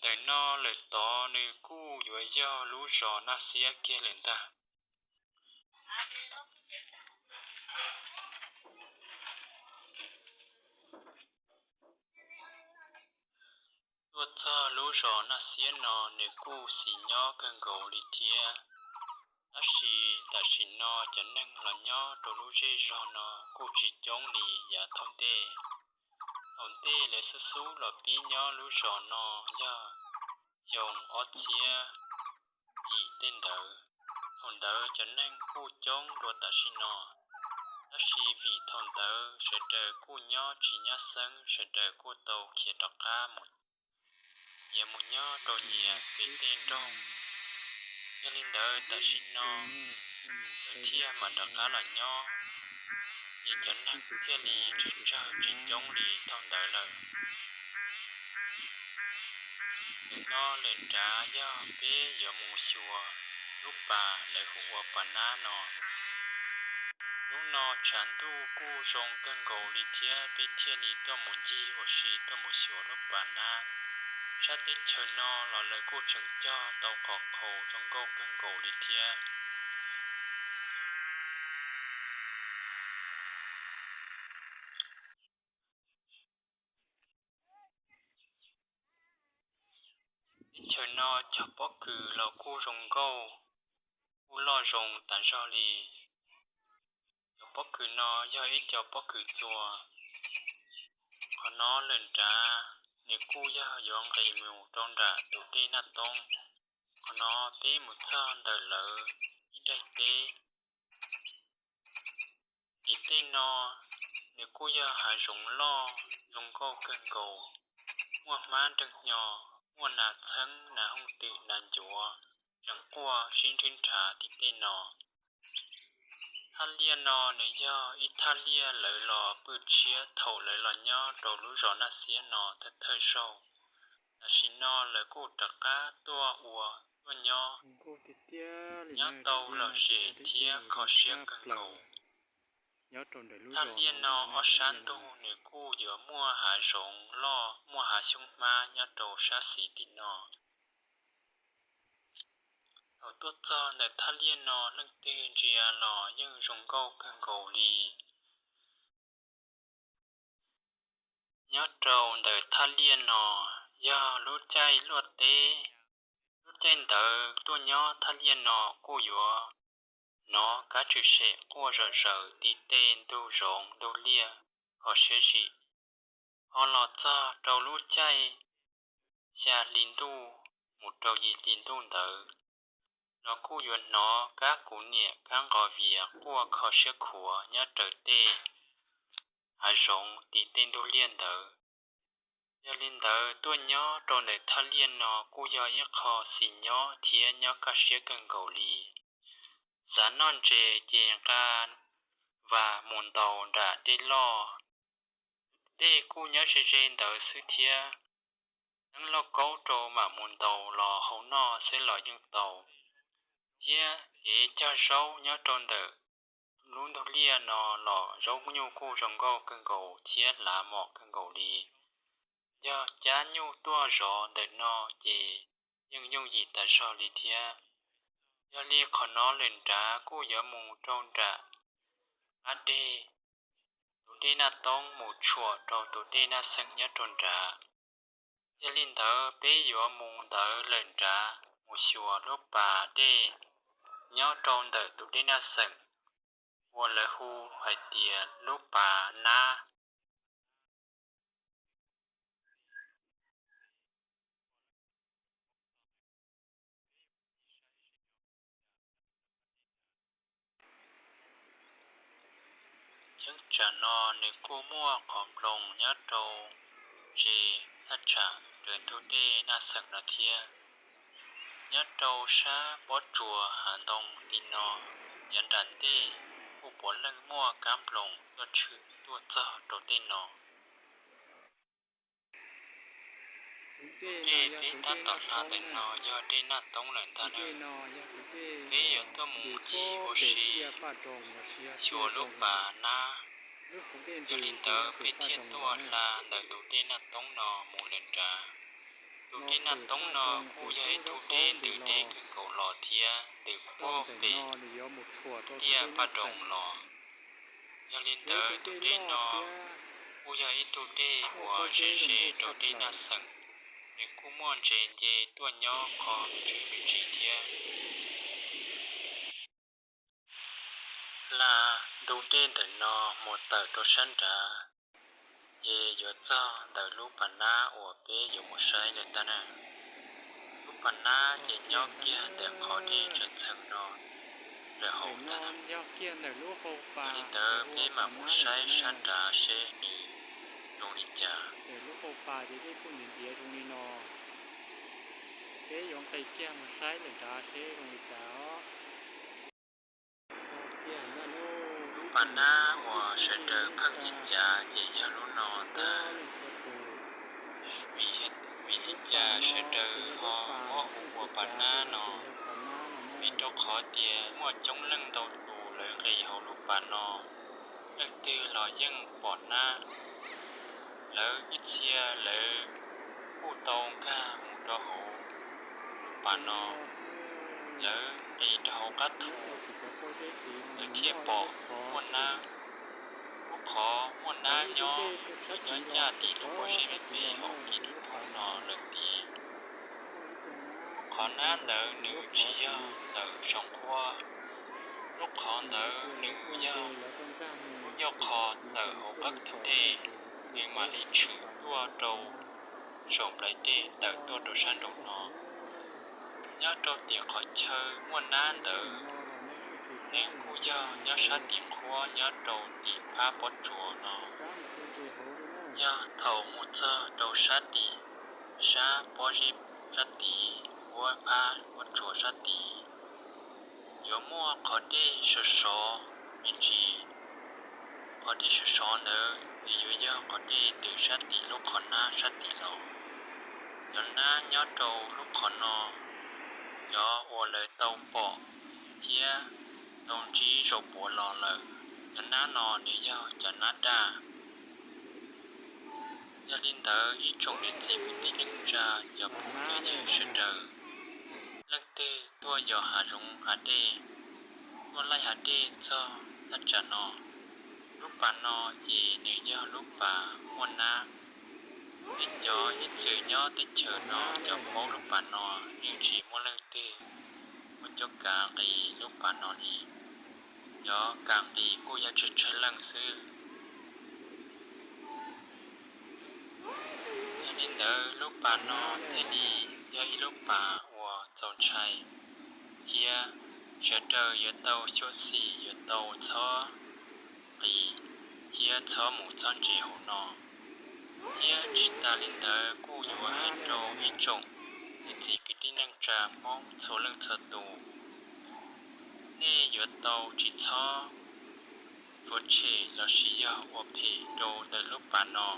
Ntawm no lawm tod nws kuj yuav yog lub zos Naj Xiab kiag lawm ntag. Tuaj txog lub zos Naj Xiab no nws kuj xis nyob kawg nkaus li thiab, tab sis tam sim no cov neeg los nyob rau lub zej zog no kuj tsis coob li yav thaum ntej. Thaum ntej lawv xub xub los pib nyob lub zos no yog xyoo ob txhiab yim tej ntawd. Thaum ntawd cov neeg kuj coob dua tam sim no, tab sis vim thaum ntawd sawv daws kuj nyob tsis nyab xeeb, sawv daws kuj tau khiav rov qab mus, nyias mus nyob rau nyias pem tej nroog. Yog li ntawd tam sim no lawv thiaj mam rov qab los nyob, ces cov neeg thiaj li tsawg tsawg tsis coob li thaum ntawd lawm. Ntawm no lawm nrad yog peb yuav mus xyuas lub pas lawv hu ua Pas Nab no. Hnub no tshav ntuj kuj zoo kawg nkaus li thiab peb thiaj li tuaj mus ncig ua si tuaj mus xyuas lub Pas Nab. Sab teb chaws no los lawv kuj tseem cog tau qhov qhaus zoo nkauj kawg nkaus li thiab. Teb chaws no cog pob kws los kuj zoo nkauj, kuj loj zoo tas zog li. Cov pob kws no yog ib co pob kws txua. Qhov no lawm nrad nws kuj yog yuav nqis mus rau nram tus dej Naj Toob. Qhov no peb mus txog ntawm lawv ib daim teb. Tim tej no nws kuj yog hav zoov loj zoo nkauj kawg nkaus, muaj hmab nreeg hnyo, muaj nas txheeb nas hooj twm nas ncuav tseem quaj sib nrhib nrhav tim tej no. Thaj liaj no nws yog ib thaj liaj lawv los pw tshiab thaum lawv los nyob rau lub zos Naj Xiab no thawj thawj zaug. Tam sim no lawv kuj rov qab tuaj ua tuaj nyob, nyob tau lom zem thiab kho siab kawg nkaus. Thaj liaj no ob sab ntug nws kuj yuav muaj hav zoov loj muaj hav xyoob hmab nyob rau sab xis tim no. Thaum tuaj txog ntawm thaj liaj no leej twg ntsia los yeej zoo nkauj kawg nkaus li. Nyob rau ntawm thaj liaj no yog lub caij luaj teb. Lub caij ntawd tuaj nyob thaj liaj no kuj yuav hnov kab tswm sem quaj zom zaws tim tej ntug zoov ntug liaj kho siab zim. Ho los txog rau lub caij xya hli ntuj mus rau yim hli ntuj ntawd los kuj yuav hnov kab kuv niam kab nqos vias quaj kho siab khuav nyob raws tej hav zoov tim tej ntug liaj ntawd. Yog li ntawd tuaj nyob rau ntawm thaj liaj no kuj yog ib qho xis nyob thiab nyob kaj siab kawg nkaus li. Xav noj ntses ces nqa vas mus ntaus nram dej loj. Dej kuj nyob ze ze ntawd xwb thiab. Neeb lauj kaub rau mam mus ntaus los hau noj xwb los yeej tau. Thiab kev cog zaub nyob rau ntawm lub ntug liaj no los zaub nyuj kuj zoo nkauj kawg nkaus thiab hlav mos kawg nkaus li. Yog cab nyuj tuaj zov ntawm no ces yeej yooj yim tas zog li thiab. Yog li qhov no lawm nrad kuj yuav mus rau nram qab deg, tus dej Naj Toob mus tshuam rau tus dej Naj Xeem nyob rau nrad. Yog li ntawd peb yuav mus ntawd lawm nrad mus xyuas lub pas dej nyob rau ntawm tus dej Naj Xeem uas lawv hu hais tias lub pas Nab. Cheeb tsam no nws kuj muaj qhov nploos nyob rau tsev thaj tsam raws ntug dej Naj Xeem no thiab. Nyob rau sab pob tsuas hav ntoo tim no, yav nram ntej kuj puav leej muaj kab nploos tuaj tshwm tuaj txog rau tej no. Dej peb tab tom hla ntawm no yog dej Naj Toob lawm ntag na. Peb yuav tuaj mus ncig ua si xyuas lub pas Nab. Yog li ntawd peb thiaj tuaj hla ntawm tus dej Naj Toob no mus lawm nrad. Tus dej Naj Toob no kuj yog ib tug dej ntws deb kawg nkaus los thiab ntws puag pem tiaj Paj Doos los. Yog li ntawd tus dej no kuj yog ib tug dej uas ze ze rau dej Naj Xeem, nws kuj muaj ntses nce tuaj nyob qhov me ntsis me ntsis thiab. Lam ntu dej ntawm no mus tawm rau sab nrad, ces yuav txog ntawm lub pas nab uas peb yuav mus saib lawm tag na. Lub pas nab ces nyob kiag ntawm qhov dej tseem txheem no lawm hauv tag. Yog li ntawd peb mam mus saib sab nrad seb nws zoo li cas. Peb yuav nqis kiag mus saib lawm nrad seb zoo li cas os. Lub pas nab uas sawv daws pheej ceev cav ces yog lub no ntag. Vim li cas sawv daws ho muab hu ua pas nab no? Vim rau qhov tias muaj coob leej ntau tus lawv nqis hauv lub pas no, leej twg los yeej pom nab. Lawv ib txhia lawv kuj tau nkag mus rau hauv lub pas no, lawv nqis rau hauv qab thu, lawv thiaj pom muaj nab. Lub qhov muaj nab nyob, nyob ncaj tim lub pob zeb me me hauv kiv lub phoo no lawm tiag. Lub qhov nab ntawd nws tsis yog tawm saum nqhuab, lub qhov ntawd nws yog lub ncauj qho tawm hauv qab thu dej, nws mam li tshwm tuaj rau saum nplais dej tawm tuaj rau sab nraum no. Nyob rau tim qhov chaw muaj nab ntawd, nws kuj yog nyob sab tim nqhuab nyob rau tim phab pob tsuas no. Yog thaum mus txog rau sab tim sab pob zeb sab tid, huab phab pob tsuas sab tid, yuav muaj qhov dej sov sov me ntsis. Qhov dej sov sov ntawd nws yuav yog qhov dej ntws sab tim lub qhov nab sab tid los. Cov nab nyob rau lub qhov no, cov uas lawv tau pom thiab tau ntsib zaum puav los lawm, cov nab no nws yog cov nab daj. Yog li ntawd ib tsoom niam txiv kwv tij neej tsa cov phooj cov ywg sawv daws, leej twg tuaj yos hav zoov hav dej, tuaj laij hav dej txog thaj tsam no, lub pas no ces nws yog lub pas muaj nab. Peb cov ib txwm nyob teb chaws no cov paub lub pas no yeej tsis muaj leej twg muaj cuab kav nqis lub pas no li. Cov kam nqis kuj yog tsawg tsawg leej xwb. Yog li ntawd lub pas no thiaj li yog ib lub pas uas txaus ntshai, thiab sawv daws yuav tau xyuam xim yuav tau txhob nqis thiab txhob mus txog ntses hauv no. Thiab tsis tas li ntawd kuj yuav hais rau ib tsoom niam txiv kwv tij neej tsa Hmoob txhua leej txhua tus, nej yuav tau tsis txhob rhuav tshem lossis yog ua phem rau ntawm lub pas no,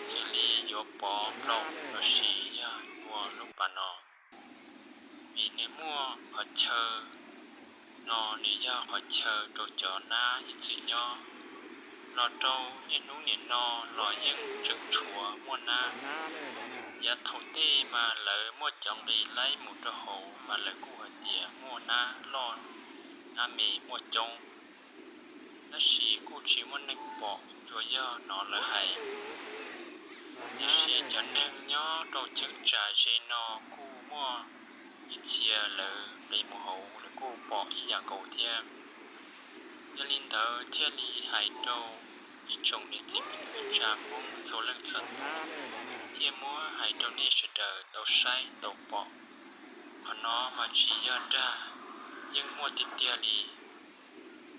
xws li yuav pov nploos lossis yog tua lub pas no. Vim nws muaj qhov chaw no nws yog qhov chaw rau cov nab ib txwm nyob, los rau niaj hnub nim no los yeej tseem tshuav muaj nab. Yav thaum ntej mas lawv muaj cov nqi laib mus rau hauv mas lawv kuj hais tias muaj nab loj nab me muaj coob, tab sis kuj tsis muaj neeg pom, tsuas yog hnov lawv hais. Tiam sis cov neeg nyob rau cheeb tsam ze no kuj muaj ib txhia lawv nqis mus hauv lawv kuj pom ib yam nkaus thiab. Yog li ntawd thiaj li hais rau ib tsoom niam txiv kwv tij neej tsa Hmoob txhua leej txhua tus, thiaj muab hais rau nej sawv daws tau saib tau pom. Qhov no mas tsis yog dag, yeej muaj tiag tiag li.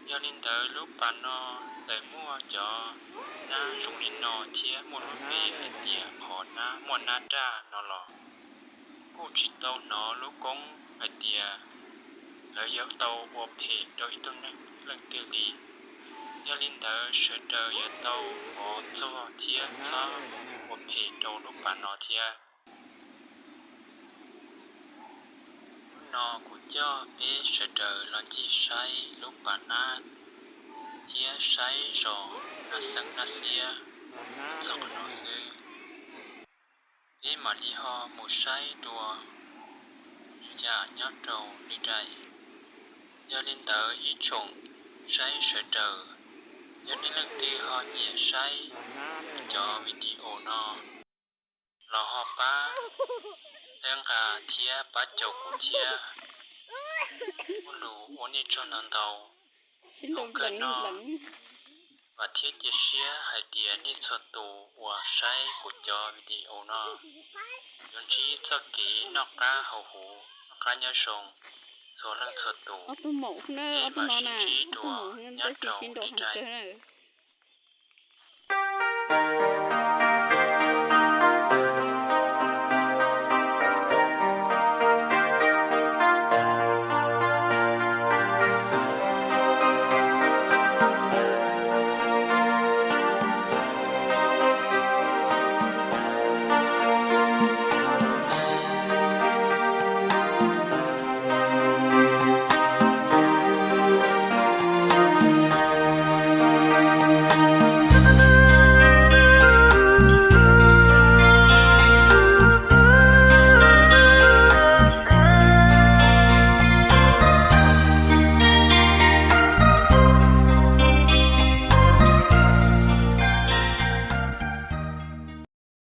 Yog li ntawd lub pas no txawm muaj cov nab zoo li no thiab muaj lub npe hais tias qhov nab muaj nab daj no los, kuj tsis tau hnov lub koob hais tias lawv yuav tau ua phem rau ib tug neeg leej twg li. Yog li ntawd sawv daws yuav tau pov txuag thiab txhob ua phem rau lub pas no thiab. Hnub no kuv coj peb sawv daws los ncig saib lub pas nab thiab saib zos Naj Xeeb Naj Xiab txog qhov no xwb. Peb mam li ho mus saib dua yam nyob rau li dais. Yog li ntawd ib tsoom saib sawv daws, yog nej leej twg ho nyiam saib cov video no los ho pab teb nqa thiab pab caum kuv thiab muaj lus ua nej tsaug ntau ntau. Thaum kawg no vam thiab cia siab hais tias nej txhua tus uas saib kuv cov video no yuav ntsib txoj kev noj qab haus huv noj qab nyob zoo txhua leej txhua tus. Peb mam sib ntsib dua nyob rau lwm daim.